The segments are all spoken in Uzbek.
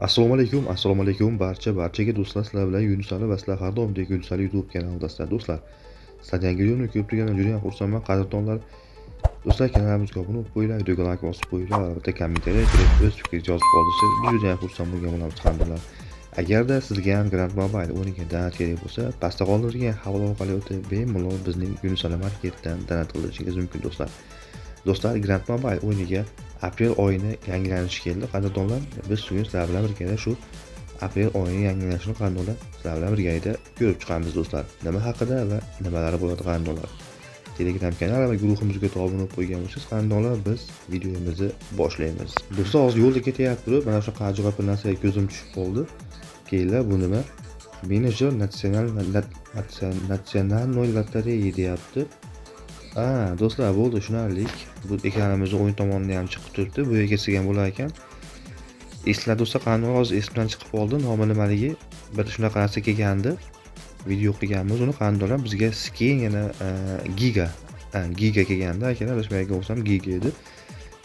Assalomu alaykum, assalomu alaykum barchaga do'stlar, sizlar bilan Yunusali va sizlar har doimgidek Yunusali YouTube kanalidasizlar do'stlar. Sizlar yangi videoni ko'rib turgandan juda ham xursandman, qadrdonlar. Do'stlar, kanalimizga obuna bo'lib qo'yinglar, videoga like bosib qo'yinglar va albatta kommentariya kirib o'z fikringizni yozib qoldirsangiz, biz juda ham xursand bo'lgan bo'lamiz, qadrdonlar. Agarda sizga ham Grand Mobile o'yiniga donat kerak bo'lsa, pastda qoldirilgan havola orqali o'tib, bemalol bizning Yunusali marketdan donat qilishingiz mumkin do'stlar. Do'stlar, Grand Mobile o'yiniga aprel oyini yangilanishi keldi, qadrdonlar. Biz bugun sizlar bilan birgalikda shu aprel oyini yangilanishini, qadrdonlar, sizlar bilan birgalikda ko'rib chiqamiz do'stlar. Nima haqida va nimalar bo'ladi, qadrdonlar. Telegram kanal va guruhimizga obuna bo'lib qo'ygan bo'lsangiz, qadrdonlar, biz videomizni boshlaymiz. Do'stlar, hozir yo'lda ketyapti turib, mana shu ajoyib bir narsaga ko'zim tushib qoldi. Keyin bu nima? Менеджер национальной лотереи deyapti. A, do'stlar, bo'ldi, tushunarli. Bu ekranimizni o'ng tomonida ham chiqib turibdi. Bu yerga kelsak ham bo'lar ekan. Eslar do'stlar, qanday hozir esimdan chiqib qoldi, nomi nimaligi. Bir shunaqa narsa kelgandi. Video qilganmiz uni, qandaydir bizga skin yana giga, giga kelgandi akalar, adashmagan bo'lsam giga edi.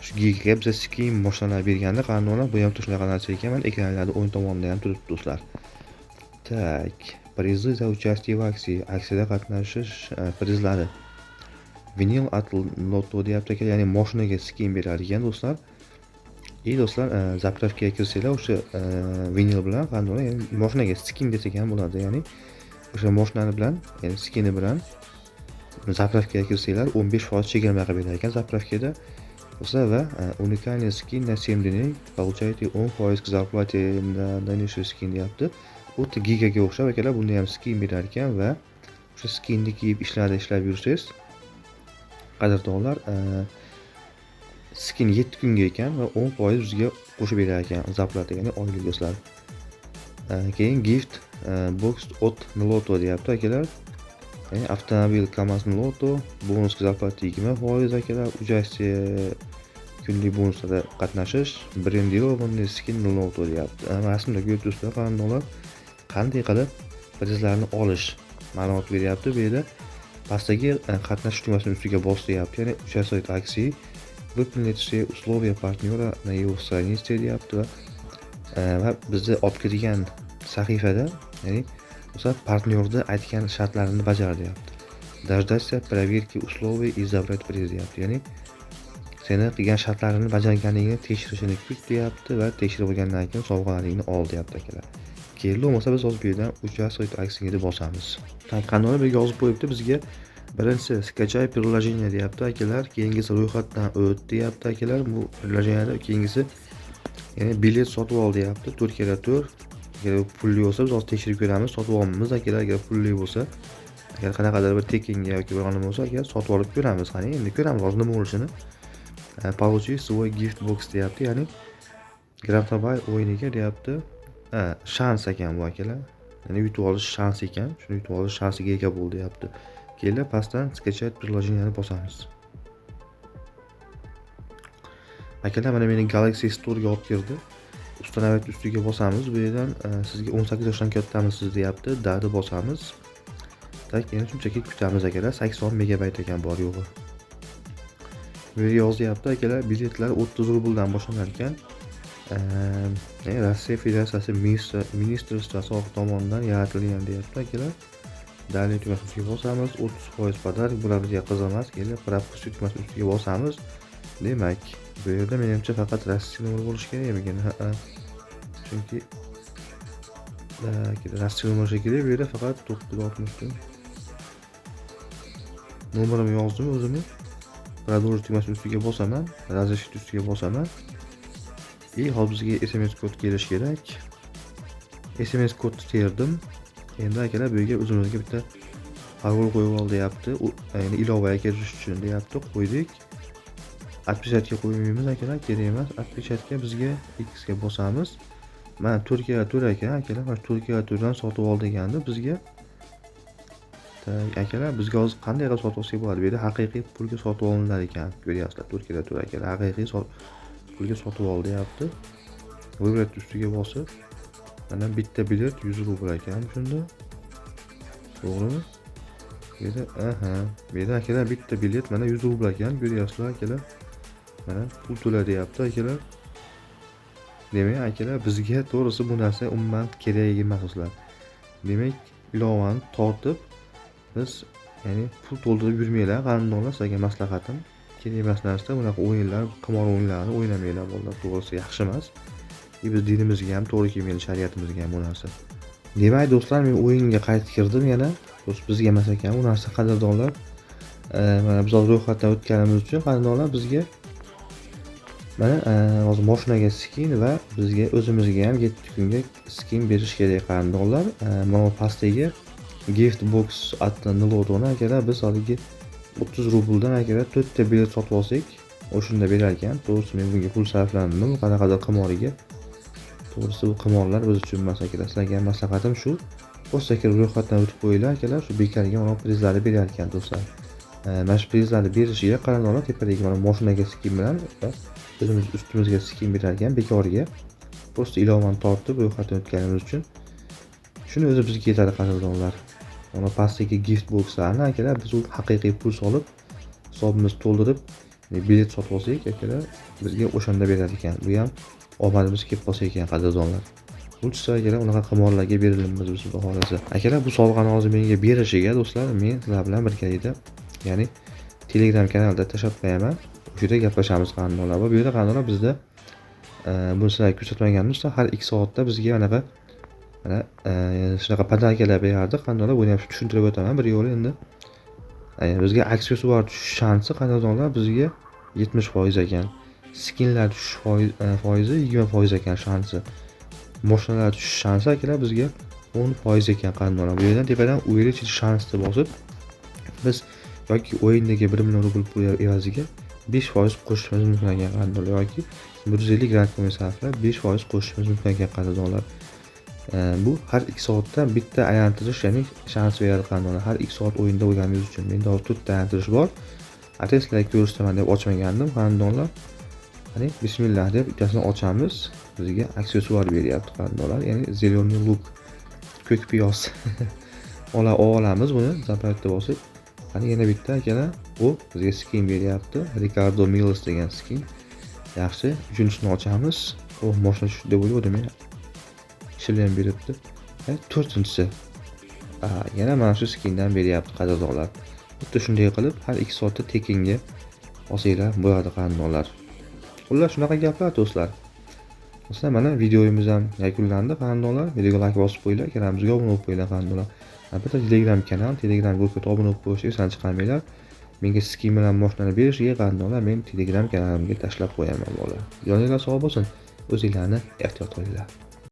Shu gigaga biza skin mashinalar berganda, qandaydir bu ham shunaqa narsa ekan. Mana ekranlarda o'ng tomonida ham turibdi do'stlar. Так, призы за участие в акции. Aksiyada qatnashish prizlari. Винил от Loto deyapti aka, ya'ni mashinaga skin berar ekan do'stlar. И do'stlar, заправка ga kirsanglar, o'sha vinil bilan qanday, ya'ni mashinaga skin desak ham bo'ladi, ya'ni o'sha mashinani bilan, ya'ni skini bilan заправка ga kirsanglar 15% chegirma qilib berar ekan заправка da. Do'stlar, va уникальный скин на 7 дней получаете 10% к зарплате на дальнейший skin deyapti. Xuddi gigaga o'xshab akalar, bunda ham skin berar ekan va o'sha skinni kiyib ishlarda ishlab yursangiz, qadrdonlar, skin 7 kunga ekan va 10% bizga qo'shib berar ekan зарплата, ya'ni oylik do'stlar. Keyin gift box от Loto deyapti akalar. Ya'ni avtomobil KAMAZ Loto, бонус к зарплате 20% akalar, участие kunlik bonuslarda qatnashish, брендированный skin Loto deyapti. Rasmda ko'rib turibsizlar, qadrdonlar, qanday qilib prizlarni olish ma'lumot beryapti bu yerda. Pastdagi qatnashish tugmasini ustiga bos deyapti, ya'ni участвовать в акции, выполнить все условия партнера на его странице deyapti va bizni olib kirgan sahifada, ya'ni o'sha partnyorni aytgan shartlarini bajar deyapti. Дождаться проверки условий и забрать приз deyapti, ya'ni seni qilgan shartlarini bajarganingni tekshirishini kut deyapti va tekshirib olgandan keyin sovg'alaringni ol deyapti akalar. Keldi, bo'lmasa biz hozir bu yerdan участвовать акции deb bosamiz. Так, qanday bu yerga yozib qo'yibdi bizga. Birinchisi скачай приложение deyapti akalar, keyingisi ro'yxatdan o't deyapti akalar bu приложение da, keyingisi ya'ni bilet sotib ol deyapti. 4 karra 4. Agar pulli bo'lsa, biz hozir tekshirib ko'ramiz, sotib olamiz akalar, agar pulli bo'lsa, agar qanaqadir bir tekinga yoki bir nima bo'lsa, agar sotib olib ko'ramiz. Qani, endi ko'ramiz hozir nima bo'lishini. Получи свой gift box deyapti, ya'ni Grand Mobile o'yiniga deyapti. Ha, shans ekan bu akalar. Ya'ni yutib olish shans ekan. Shuni yutib olish shansiga ega bo'l deyapti. Keyin pastdan скачать приложение ni bosamiz. Akalar, mana meni Galaxy Store'ga olib kirdi. Установить ustiga bosamiz. Bu yerdan sizga 18 yoshdan kattamisiz deyapti. Да ni bosamiz. Так, endi shunchaki kutamiz akalar. 80 megabayt ekan bor yo'g'i. Bu yerga yozyapti akalar, biletlar 30 rubldan boshlanar ekan. Rossiya Federatsiyasi министерство si tomonidan yaratilgan deyapti akalar. Далее tugmasi ustiga bosamiz. 30% подарок, bular bizga qiziq emas. Kelib пропустить tugmasi ustiga bosamiz. Demak, bu yerda menimcha faqat Rossiya nomeri bo'lishi kerak ekan. Ha, chunki Rossiya nomeri shekilli bu yerda faqat 964 nomerimni yozdim o'zimni. Продолжить tugmasi ustiga bosaman, разрешить ustiga bosaman. И hozir bizga SMS kod kelishi kerak. SMS kodni terdim. Endi akalar, bu yerga o'zimizga bitta parol qo'yib ol deyapti. Ya'ni ilovaga kirish uchun deyapti. Qo'ydik. Отпечатка qo'ymaymiz akalar, kerak emas. Отпечатка bizga X ga bosamiz. Mana 4 karra 4 ekan akalar, mana 4 karra 4 dan sotib ol degandi bizga. Так, akalar, bizga hozir qanday qilib sotib olsak bo'ladi? Bu yerda haqiqiy pulga sotib olinar ekan. Ko'ryapsizlar, 4 karra 4 akalar, haqiqiy pulga sotib ol deyapti. Выбрать ustiga bosib, mana bitta bilet 100 rubl ekan shunda. To'g'rimi? Bu yerda, aha, bu yerda akalar bitta bilet mana 100 rubl ekan, ko'ryapsizlar akalar. Mana pul to'la deyapti akalar. Demak, akalar, bizga to'g'risi bu narsa umuman kerak emas do'stlar. Demak, ilovani tortib biz, ya'ni pul to'ldirib yurmanglar, qadrdonlar, sizlarga maslahatim. Kerak emas narsa, bunaqa o'yinlar, qimor o'yinlarini o'ynamanglar bolalar, to'g'risi yaxshi emas. Biz dinimizga ham to'g'ri kelmaydi, shariatimizga ham bu narsa. Demak, do'stlar, men o'yinga qaytib kirdim yana. Do'st, bizga emas ekan bu narsa, qadrdonlar. Mana biz hozir ro'yxatdan o'tganimiz uchun, qadrdonlar, bizga mana hozir moshinaga skin va bizga o'zimizga ham 7 kunga skin berish kerak, qadrdonlar. Mana bu pastdagi gift box at Nlotoni akalar, biz haligi 30 rubldan akalar 4 ta bilet sotib olsak, o'shanda berar ekan. To'g'risi men bunga pul sarfladim, qanaqadir qimoriga. To'g'risi bu qimorlar biz uchun emas akalar. Sizlarga ham maslahatim shu. Просто kirib ro'yxatdan o'tib qo'yinglar akalar, shu bekorga mana prizlarni berar ekan do'stlar. Mana shu prizlarni berishiga qadrdonlar, tepadagi mana moshinaga skin bilan va o'zimiz ustimizga skin berar ekan bekorga. Просто ilovani tortib ro'yxatdan o'tganimiz uchun shuni o'zi bizga yetadi, qadrdonlar. Mana pastdagi gift boxlarni akalar biz u haqiqiy pul solib hisobimizni to'ldirib bilet sotib olsak akalar, bizga o'shanda berar ekan. Bu ham omadimiz kelib qolsa ekan, qadrdonlar. Lutfi akalar, unaqa qimorlarga berilmaymiz biz, xudo xohlasa. Akalar, bu sovg'ani hozir menga berishiga do'stlar, men sizlar bilan birgalikda, ya'ni Telegram kanalida tashlab qo'yaman. O'sha yerda gaplashamiz, qadrdonlar. Va bu yerda, qadrdonlar, bizda buni sizlarga ko'rsatmaganmiz, har 2 soatda bizga anaqa mana shunaqa подарка lar berardi, qadrdonlar. Buni ham tushuntirib o'taman bir yo'li endi. Bizga aksessuar tushish shansi, qadrdonlar, bizga 70% ekan. Skinlar tushish foizi 20% ekan shansi. Moshinalar tushish shansi akalar bizga 10% ekan, qadrdonlar. Bu yerdan tepadan увеличить шанс deb bosib, biz yoki o'yindagi 1 million rubl pul evaziga 5% qo'shishimiz mumkin ekan, qadrdonlar, yoki 150 grand sarflab 5% qo'shishimiz mumkin ekan, qadrdonlar. Bu har 2 soatda bitta aylantirish, ya'ni shans beradi, qadrdonlar. Har 2 soat o'yinda bo'lganingiz uchun. Menda hozir 4 ta aylantirish bor. Atay sizlarga ko'rsataman deb ochmagandim, qadrdonlar. Qani, bismillah deb bittasini ochamiz. Bizga aksessuar beryapti, qadrdonlar, ya'ni зеленый лук, ko'k piyoz. Ola olamiz buni, забрать deb bosib. Qani, yana bitta akalar, bu bizga skin beryapti. Ricardo Milos degan skin. Yaxshi, uchinchisini ochamiz. O, moshina tushdi deb o'yladim men. Shilin beribdi. To'rtinchisi. Yana mana shu skindan beryapti, qadrdonlar. Xuddi shunday qilib har 2 soatda tekinga olsanglar bo'ladi, qadrdonlar. Xullas, shunaqa gaplar, do'stlar. Do'stlar, mana videomiz ham yakunlandi, qadrdonlar. Videoga like bosib qo'yinglar, kanalimizga obuna bo'lib qo'yinglar, qadrdonlar. Albatta Telegram kanal, Telegram guruhga obuna bo'lib qo'yishni esdan chiqarmanglar. Menga skin bilan mashinani berishiga, qadrdonlar, men Telegram kanalimga tashlab qo'yaman bolalar. Joninglar sog' bo'lsin. O'zinglarni ehtiyot qilinglar.